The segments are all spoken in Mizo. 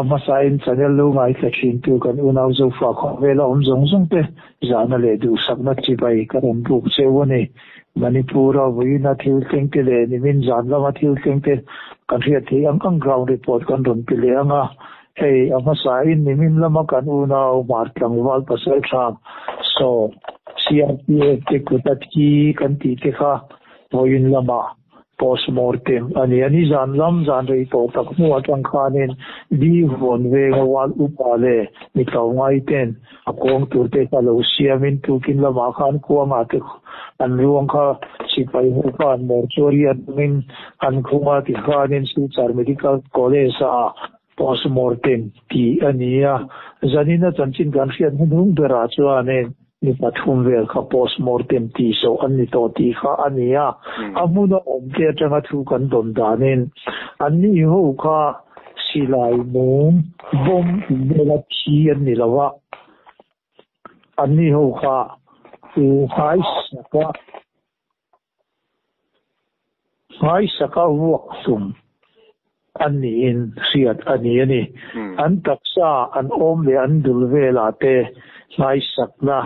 hmasain channel lo ngaithla thintu kan unau Zofa khawvela awm zawng zawng te zahna leh duhsakna chibai ka rawn buk cheu a ni. Manipur-a vawiina thil thleng te leh nimin zan lama thil thleng te kan hriat theih ang ang ground report kan rawn pe leh ang a. Hei a hmasain nimin lama kan unau Hmar tlangval pasal tha saw CRPF te kut a thi kan tih te kha vawiin lamah Postmortem a ni a, nizan lam zan rei tawh tak hnu atang khanin Di Vawn venga Wal upa leh mi tlo ngaiten a kawng tur te kha lo siamin tukin lamah khan kuangah te an ruang kha sipai ho khan mortuary atangin an khung a tikhanin Silchar Medical College ah Postmortem tih a ni a, zanina chanchin kan hriat hnuhnung berah chuanin mi pathum vel kha postmortem tih zawh an ni tawh tih kha a ni a. A hmuna awmte atanga thu kan dawn danin anni ho kha silai mum bomb vela thi an ni lo a, anni ho kha nghaisaka Nghaisaka vuak hlum an niin hriat a ni a ni. An taksa an awm leh an dul velah te nghaisakna,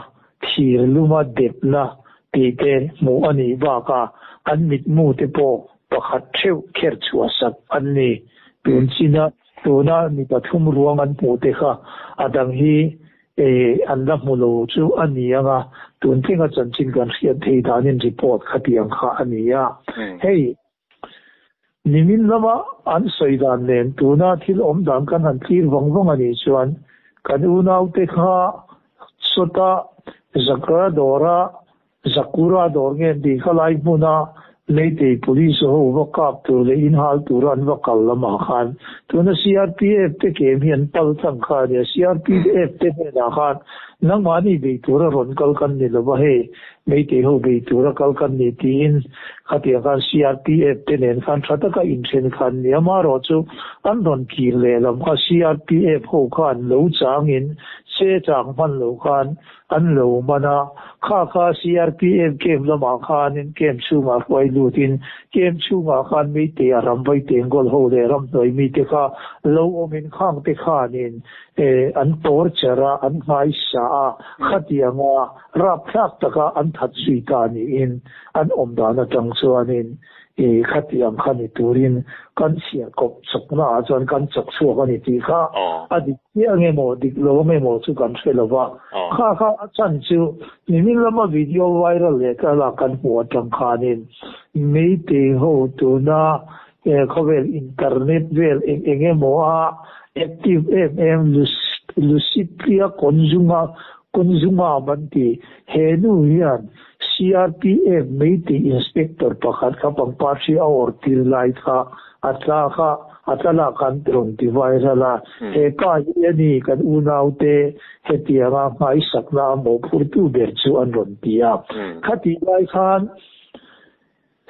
thir luma depna tih te hmuh a nih bakah an mitmu te pawh pakhat theuh kher chhuahsak an ni. Tun china tuna mi pathum ruang an hmuh te kha a dang hi E, an la hmu lo chu a ni ang a, tun tlinga chanchin kan hriat thei danin report khatiang kha a ni a. Hei, nimin lama an sawi dan nen tuna thil awm dan kan han thlir vang vang a nih chuan kan unaute kha sawta Zakra dawra Zakura dawr nge an tih kha lai hmuna Meitei Police ho va kap tur leh inhal tura an va kal lamah khan tuna CRPF te kem hi an pal tlang kha a nia. CRPF te hnenah khan nangmahni bei tura rawn kal kan ni lova hei Meitei ho bei tura kal kan ni tiin khatiang khan CRPF te nen khan tha taka inthen kha an ni. Amaherawh chu an rawn kir lehlam kha CRPF ho khan lo changin che chang hman lo khan An lo man a, kha kha CRPF camp lamah khanin camp chhungah hruai lutin camp chhungah khan Meitei a ram vai tengkawl ho leh ramhnuai mite kha lo awmin khangte khanin an torture a, an nghaisa a, khatianga rapthlak taka an that zui ta niin an awm dan atang chuanin I khati ang kha ni turin kan chhiar kawp chawkna ah chuan kan chawk chhuak a ni tih kha a dik chiah nge maw dik lo nge maw chu kan hre lo va. Kha kha a chhan chu nimin lama video viral leh thlalak kan hmuh atang khanin Meitei ho tuna khawvel internet vel eng eng emaw a active em em Lucitia Konzunga Konzungam an ti he nu hian CRPF Meitei Inspector pakhat kha pangpar hri a awrh tir lai kha a tla kha a tla lah kan rawn ti viral a, he pa hi a ni kan unaute hetianga nghaisakna a mawhphurtu ber chu an rawn ti a. Khatih lai khan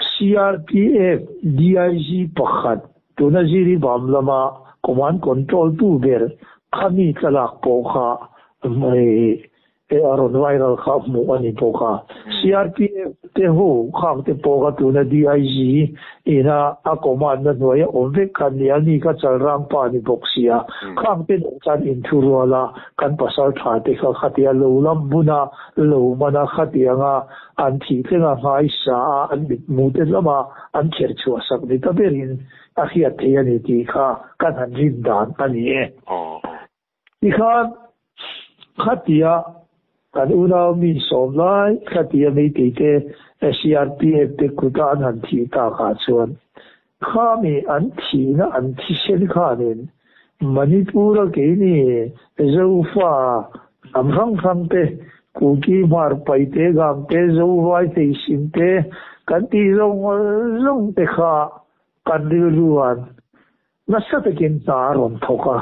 CRPF DIG pakhat tuna Jiribam lama command control tu ber khami tlalak pawh kha He a rawn viral kha hmuh a ni bawk a. CRPF te ho khang te pawh kha tuna DIG ina a command na hnuaia awm vek kha an ni a, ni kha Chalrang pa ni bawk sia. Khang te nen khan inthu rual a, kan pasal tha te kha khatia lo lam buna lo man a, khatianga an thih thleng a nghaisa a, an mitmu te lama an kher chhuah sak ni ta berin a hriat theih a ni tih kha kan han rin dan a ni e. Tikhan khatia kan unau mi sawm lai khatia Meitei te CRPF te kuta an han thih takah chuan khami an thihna an thisen khanin Manipur-a keini Zofa hnam hrang hrang te Kuki Hmar Paite Gangte Zovai Theisim te kan tih zawng zawng te kha kan rilruan Nasa takin hna a rawn thawk a,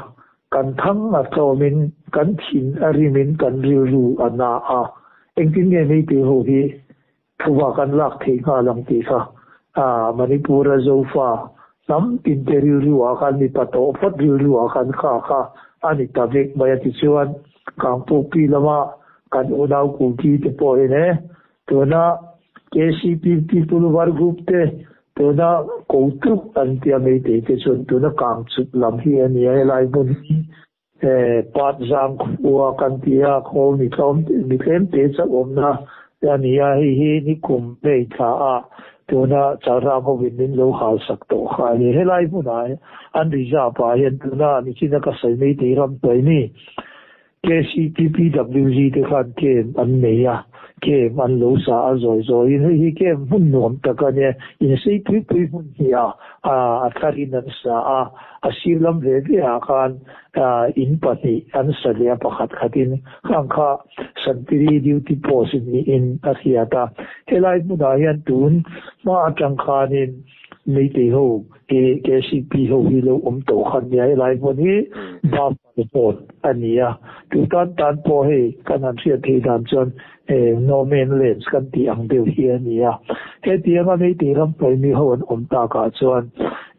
kan thang a tlawmin, kan thin a rimin kan rilru a na a, engtin nge Meitei ho hi thuva kan lak theih nghal ang tih kha Manipur-a Zofa hnam tinte rilru ah khan mipa tawh phawt rilru ah khan kha kha a ni ta vek mai a tichuan Kangpukpi lama kan unau Kuki te pawhin e tuna KCP People War Group te. Tuna kotuk an tia Meitei te chuan tuna kangchup lam hi a ni a, helai hmun hi Pat zang khua kan ti a, khawl mi tlawm mi tlem te chauh awmna a ni a, hei hi nikum May thla ah tuna Chalrang hovin min lo hal sak tawh kha a ni. Helai hmunah an reserve ah hian tuna nichina ka sawi Meitei ram hnuai mi KCPPWG te khan camp an nei a, camp an lo sa a zawi zawiin hei hi camp hmun nuam tak a nia, insei pui pui hmun hnih ah a thlarin an sa a, a sir lam ve ve ah khan in pahnih an sa leh a pakhat khatin khang kha Santiri duty post niin a hriat a, helai hmunah hian tun hma atang khanin Meitei ho KCP ho hi lo awm tawh kha nia, helai hmun hi Bam Report a ni a, tu tan tan pawh hei kan han hriat theih dan chuan no man lands kan tih ang deuh hi a ni a. Hetianga Meitei ram hnuaimi ho an awm takah chuan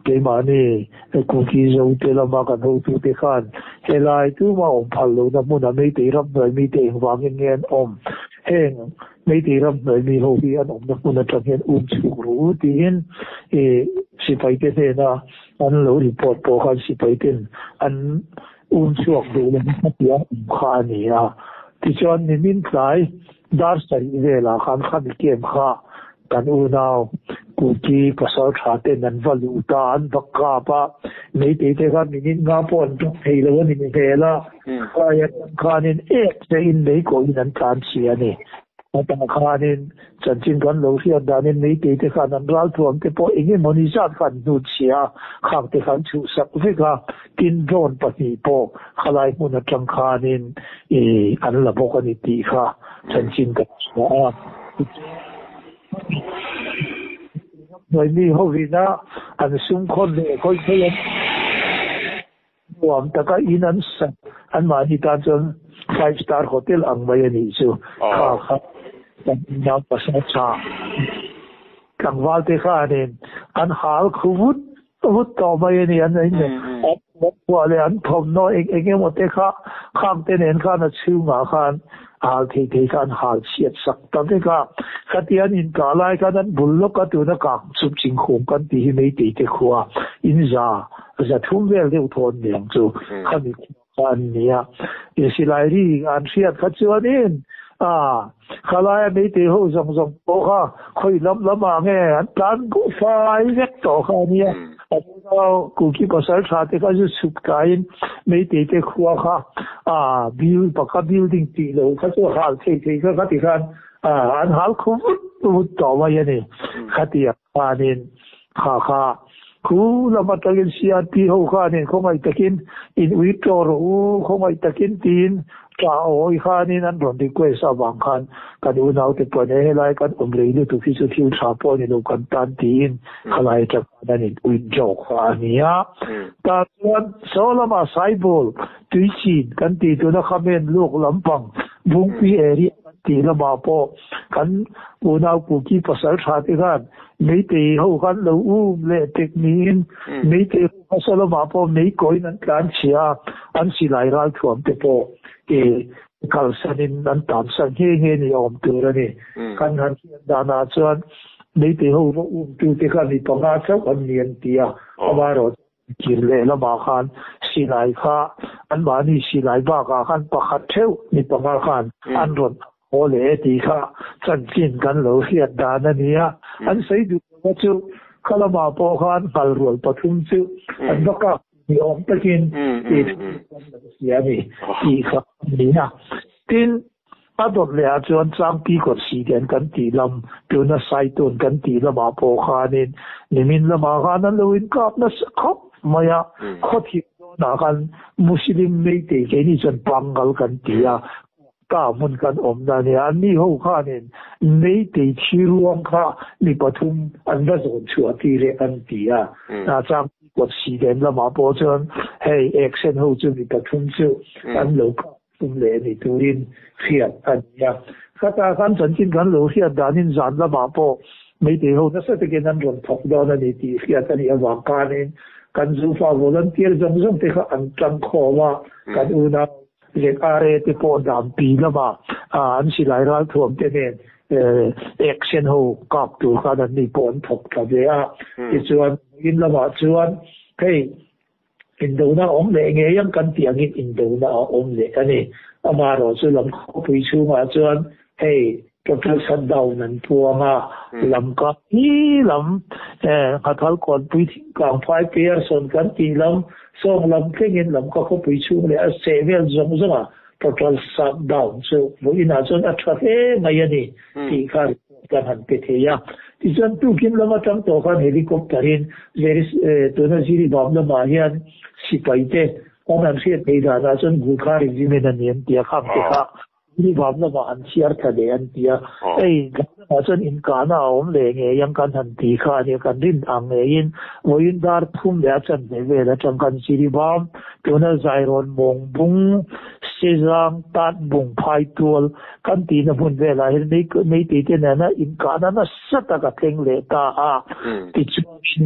keimahni Kuki Zote lama kan hotute khan helai tuma awm phal lohna hmuna Meitei ram hnuaimi te engvangin nge an awm? Heng Meitei ram hnuaimi ho hi an awmna hmun atang hian um chhuk ru u tiin sipaite hnena An lo report pawh khan sipai ten an um chhuak duh lo nasa tih a awm kha a ni a. Tichuan nimin tlai dar sarih velah khan khami camp kha kan unau Kuki pasal tha ten an va luh ta, an va kap a, Meitei te khan minute nga pawh an tum thei lo a ni hmel a, khalai atang khanin ek te in mei kawhin an tlan chhia a ni. Atang khanin Chanchin kan lo hriat danin Meitei te khan an ralthuam te pawh eng emaw ni zat khan hnut chhia a, khak te khan chhuhsak vek a, tin drone pahnih pawh khalai hmun atang khanin ih an la bawk a ni tih kha chanchin kan hria a. Hnuai mi hovina an sumkhawn leh khawi phei an. Nuam taka in an sak anmahni tan chuan five star hotel ang mai a nih chu. Kha kha kan inau pasal tha tlangval te khanin an hal khu vut vut tawh mai a ni. An phuah leh an thawmhnaw eng eng emaw te kha khang te nen khan a chhungah khan hal thei thei kha an hal chhiat sak ta vek a. Khatia an inkah lai khan an bul lawk a tuna kang chup chingkhum kan tih hi Meitei te khua in za Za thum vel deuh thawn niang chu khami khua kha an ni a. Silai ri an hriat kha chuanin a khalaia Meitei ho zawng zawng pawh kha khawi lam lamah nge an tlan fai vek tawh kha a nia. A unau Kuki pasal tha te kha zu chhuk tlaiin Meitei te khua kha a bil pakha building tih loh kha chu hal thei thei kha khati khan an hal khu vut vut tawh mai a ni. Khatia Khanin kha kha khu lam atangin CRP ho khanin khawngaih takin in ui tawh rawh u, khawngaih takin tiin tah awi khanin an rawn request avang khan kan unaute pawhin he helai kan awm rei lutuk hi chu thil tha pawh a ni lo kan tan tiin khalai atang khan an in ui zawk kha a ni a. Tah chuan saw lamah Saibol tuichin kan tih tuna khamen luk lampang Bungpui area kan tih lamah pawh Kan unau Kuki pasal tha te khan Meitei ho khan lo um leh tek niin Meitei ho hmasa lamah pawh mei kawiin an tlan chhia a, an silai ralthuam te pawh kalsanin an tansan nghe nghe ni awm tur a ni. Kan han hriat danah chuan Meitei ho va umtu te kha mi panga chauh an ni an ti a, amaherawhchu Kir leh lamah khan silai kha anmahni silai bakah khan pakhat theuh mi panga khan an rawn haw leh e tih kha chanchin kan lo hriat dan a ni a. An sawi duh lova chu kha lamah pawh khan nghal rual pathum chu an va kak ni awm takin tih thu kan lo hria a ni tih kha a ni a. Tin, A dawt leh ah chuan Changpi kawt si den kan tih lam, tuna Saitun kan tih lamah pawh khanin nimin lamah khan an lo inkap nasa khawp mai a, khawthim dawnah khan Muslim Meitei keini chuan Pangal kan ti a, ka hmun kan awmna a nia, anni ho khanin Meitei thi ruang kha mi pathum an va zawn chhuah tir e an ti a, Changpi kawt si den lamah pawh chuan hei eksen ho chu mi pathum chu an lo kap Tum leh ni turin hriat a ni a. Khatah khan chanchin kan lo hriat danin zan lamah pawh Meitei ho nasa takin an rawn thawk dawn a ni tih hriat a nih avang khanin kan Zofa volunteer zawng zawng te kha an tang khawm a, kan unau ZRA te pawh Dampi lamah an silai ralthuam te nen. Action ho kap tur khan an ni pawh an thawk thla ve a. Tichuan in lamah chuan hei indona a awm leh ngei ang kan tih angin indona a awm leh a ni. Amaherawhchu lam khawpui chhungah chuan hei total shutdown an puang a, lamka hi lam Nghathal Kawnpui Thingkang Phai Pearson kan tih lam sawng lam thlengin lamka khawpui chhung leh a seh vel zawng zawngah total shutdown chu vawiinah chuan a tha hle mai a ni tih kha report kan han pe thei a. Tichuan tukin lam atang tawh khan helicopter in tuna Jiribam lamah hian sipai te an han hriat theih danah chuan Gurkha Regiment a ni an ti a, khang te kha Jiribam lamah an chhiar thla leh an ti a. Hei lamah chuan inkahna a awm leh ngei ang kan han ti kha a nia, kan rin ang ngeiin vawiin dar thum leh a chanve vel atang khan Jiribam Tuna Zairawn mawng bung, Sezang tan bung phai tual kan tihna hmun velah hian meitei te nena inkahna nasa tak a thleng leh ta a. Tichuanin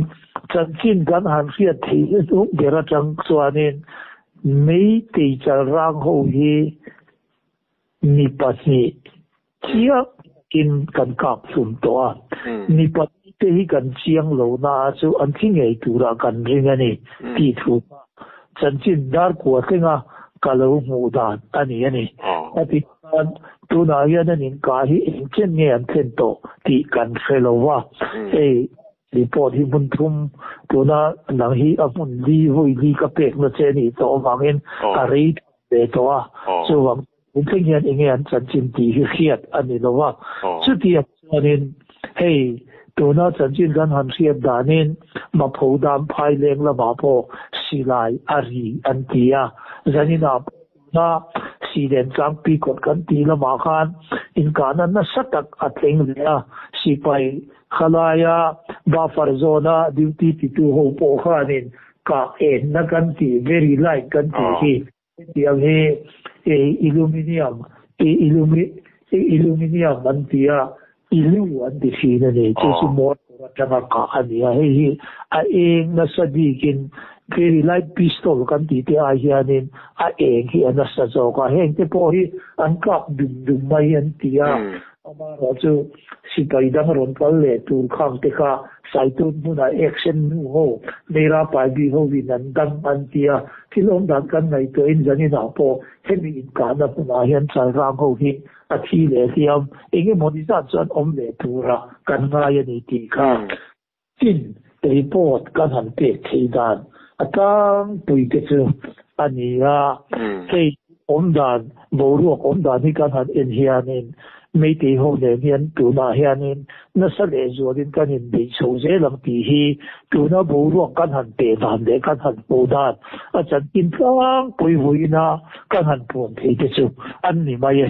chanchin kan han hriat theih hnuhnung ber atang chuanin meitei chalrang ho hi Mi pahnih chiang takin kan kap hlum tawh a, mi pahnih te hi kan chiang lo na a chu an thi ngei turah kan ring a ni tih thu kha chanchin dar kua thlenga ka lo hmuh dan a ni a ni. A ti khan tunah hian an inkah hi engchen nge an thlen tawh tih kan hre lo va, hei report hi hmun thum tuna nang hi a hmun li vawi li ka pekna che a nih tawh avangin a rei ve tawh a, chuvang tun thleng hian enge an chanchin tih hi hriat a ni lo va. Chutiang chuanin hei tuna chanchin kan han hriat danin Mapho dam phaileng lamah pawh silai a ri an ti a, zaninah pawh tuna Silen tlangpi kawt kan tih lamah khan inkahna nasa tak a thleng leh a, sipai khalaia buffer zone-a duty titu ho pawh khanin Kah enna kan tih, very light kan tih hi hetiang hi illuminium, illuminium an ti a, ilu an ti thin a ni. Chu chu motor atanga kah a ni a, hei hi a eng nasa bikin very light pistol kan tih te ai hianin a eng hi a nasa zawk a, heng te pawh hi an kap dum dum mai an ti a. Amaherawh chu sipai dang rawn kal leh tur khang te kha Saitun hmunah action hnu ho, Meira Paibi hovin an dang an ti a, thil awm dan kan ngaihtuahin zaninah pawh hemi inkahna hmunah hian chalrang ho hi a thi leh hliam eng emaw ni zat chuan awm leh tura kan ngai a ni tih kha tin report kan han pek theih dan a tlangpui te chu a ni a. Hei awm dan, boruak awm dan hi kan han en hianin Meitei ho nen hian tunah hianin nasa leh zualin kan inbeih chho zel ang tih hi tuna boruak kan han peh dan leh kan han hmuh dan a chanchin tlangpui vuina kan han puan thei te chu an ni mai e.